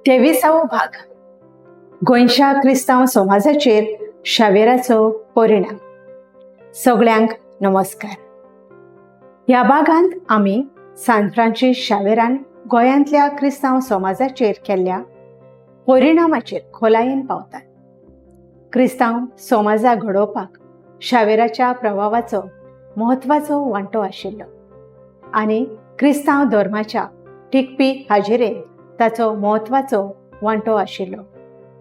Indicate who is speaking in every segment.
Speaker 1: तेविसावो भाग, गोंयच्या क्रिस्तांव समाजाचेर शावेराचो परिणाम. सगळ्यांक नमस्कार. ह्या भागांत आमी सांत फ्रांसीस शावेरान गोंयांतल्या क्रिस्तांव समाजाचेर केल्ल्या परिणामाचेर खोलायेन पावतात. क्रिस्तांव समाजा घडोवपाक शावेराच्या प्रभावाचो म्हत्वाचो वांटो आशिल्लो आनी क्रिस्तांव धर्माच्या टिकपी हाजेरेन ताचो म्हत्वाचो वांटो आशिल्लो.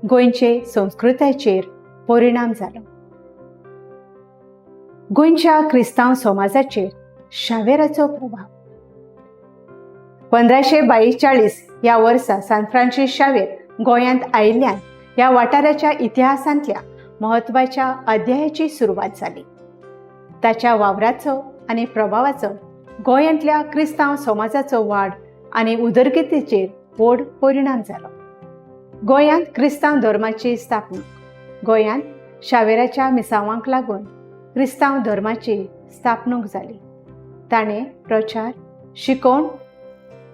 Speaker 1: गोंयचे संस्कृतायेचेर परिणाम जालो. गोंयच्या क्रिस्तांव समाजाचेर शावेराचो प्रभाव. 1542 ह्या वर्सा सांत फ्रांसीस शावेर गोंयांत आयिल्ल्यान ह्या वाठाराच्या इतिहासांतल्या म्हत्वाच्या अध्यायाची सुरवात जाली. ताच्या वावराचो आनी प्रभावाचो गोंयांतल्या क्रिस्तांव समाजाचो वाड आनी उदरगतीचेर व्हड परिणाम जालो. गोंयांत क्रिस्तांव धर्माची स्थापणूक. गोंयांत शावेराच्या मिसांवांक लागून क्रिस्तांव धर्माची स्थापणूक जाली. ताणें प्रचार, शिकोवण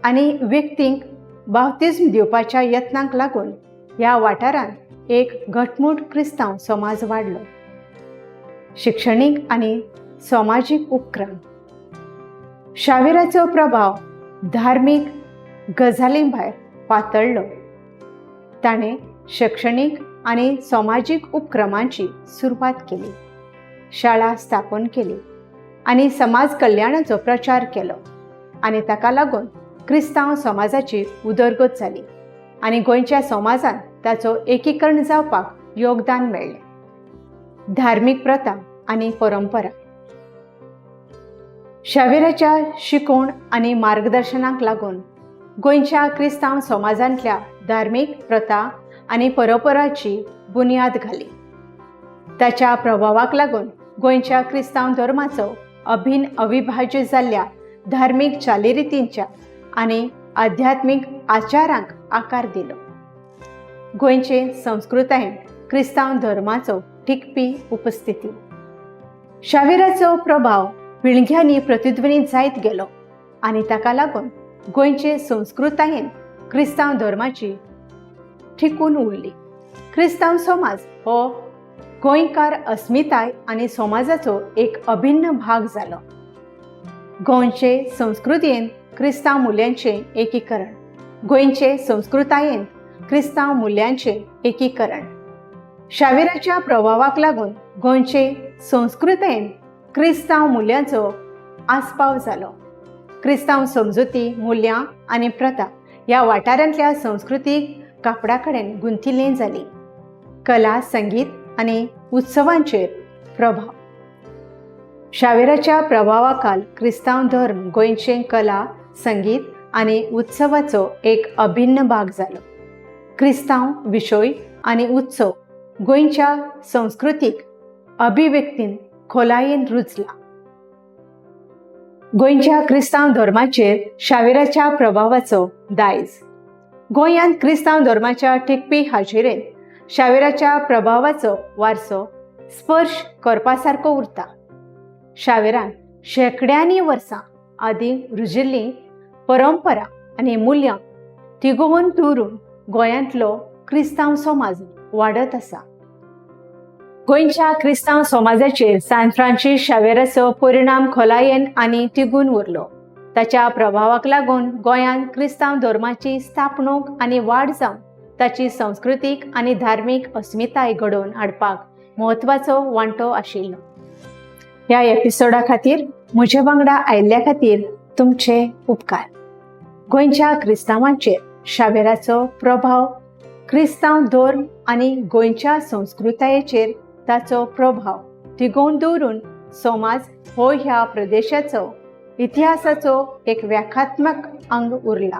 Speaker 1: आनी व्यक्तींक बावतिज्म दिवपाच्या यत्नांक लागून ह्या वाठारांत एक घटमूट क्रिस्तांव समाज वाडलो. शिक्षणीक आनी समाजीक उपक्रम. शावेराचो प्रभाव धार्मीक गजालीं भायर पातळ्ळो. ताणें शिक्षणीक आनी समाजीक उपक्रमांची सुरवात केली, शाळा स्थापन केली आनी समाज कल्याणाचो प्रचार केलो आनी ताका लागून क्रिस्तांव समाजाची उदरगत जाली आनी गोंयच्या समाजांत ताचो एकीकरण जावपाक योगदान मेळ्ळें. धार्मीक प्रथा आनी परंपरा. शावेराच्या शिकोवण आनी मार्गदर्शनाक लागून गोंयच्या क्रिस्तांव समाजांतल्या धार्मीक प्रथा आनी परंपराची बुन्याद घाली. ताच्या प्रभावाक लागून गोंयच्या क्रिस्तांव धर्माचो अभिन्न अविभाज्य जाल्ल्या धार्मीक चालीरितींच्या आनी आध्यात्मीक आचारांक आकार दिलो. गोंयचे संस्कृतायेन क्रिस्तांव धर्माचो टिकपी उपस्थिती. शावेराचो प्रभाव पिळग्यांनी प्रतिध्वनीत जायत गेलो आनी ताका लागून गोंयचे संस्कृतायेन क्रिस्तांव धर्माची टिकून उरली. क्रिस्तांव समाज हो गोंयकार अस्मिताय आनी समाजाचो एक अभिन्न भाग जालो. गोंयचे संस्कृतीयेन क्रिस्तांव मुल्यांचें एकीकरण. गोंयचे संस्कृतायेन क्रिस्तांव मुल्यांचें एकीकरण. शावेराच्या प्रभावाक लागून गोंयचे संस्कृतायेन क्रिस्तांव मुल्यांचो आस्पाव जालो. क्रिस्तांव समजुती, मुल्यां आनी प्रथा ह्या वाठारांतल्या संस्कृतीक कापडा कडेन गुंथिल्ली जाली. कला, संगीत आनी उत्सवांचेर प्रभाव. शावेराच्या प्रभावाखाल क्रिस्तांव धर्म गोंयचे कला, संगीत आनी उत्सवाचो एक अभिन्न भाग जालो. क्रिस्तांव विशय आनी उत्सव गोंयच्या संस्कृतीक अभिव्यक्तीन खोलायेन रुजला. गोंयच्या क्रिस्तांव धर्माचेर शावेराच्या प्रभावाचो दायज. गोंयांत क्रिस्तांव धर्माच्या टिकपी हाजेरेन शावेराच्या प्रभावाचो वारसो स्पर्श करपा सारको उरता. शावेरान शेंकड्यांनी वर्सां आदीं रुजिल्लीं परंपरा आनी मुल्यां तिगोवन दवरून गोंयांतलो क्रिस्तांव समाज वाडत आसा. गोंयच्या क्रिस्तांव समाजाचेर सांत फ्रांसीस शावेराचो परिणाम खोलायेन आनी तिगून उरलो. ताच्या प्रभावाक लागून गोंयांत क्रिस्तांव धर्माची स्थापणूक आनी वाड जावन ताची संस्कृतीक आनी धार्मीक अस्मिताय घडोवन हाडपाक म्हत्वाचो वांटो आशिल्लो. ह्या एपिसोडा खातीर म्हजे वांगडा आयिल्ल्या खातीर तुमचे उपकार. गोंयच्या क्रिस्तांवांचेर शावेराचो प्रभाव, क्रिस्तांव धर्म आनी गोंयच्या संस्कृतायेचेर ताचो प्रभाव तिगोवन दवरून समाज हो ह्या प्रदेशाचो इतिहासाचो एक व्याख्यात्मक अंग उरला.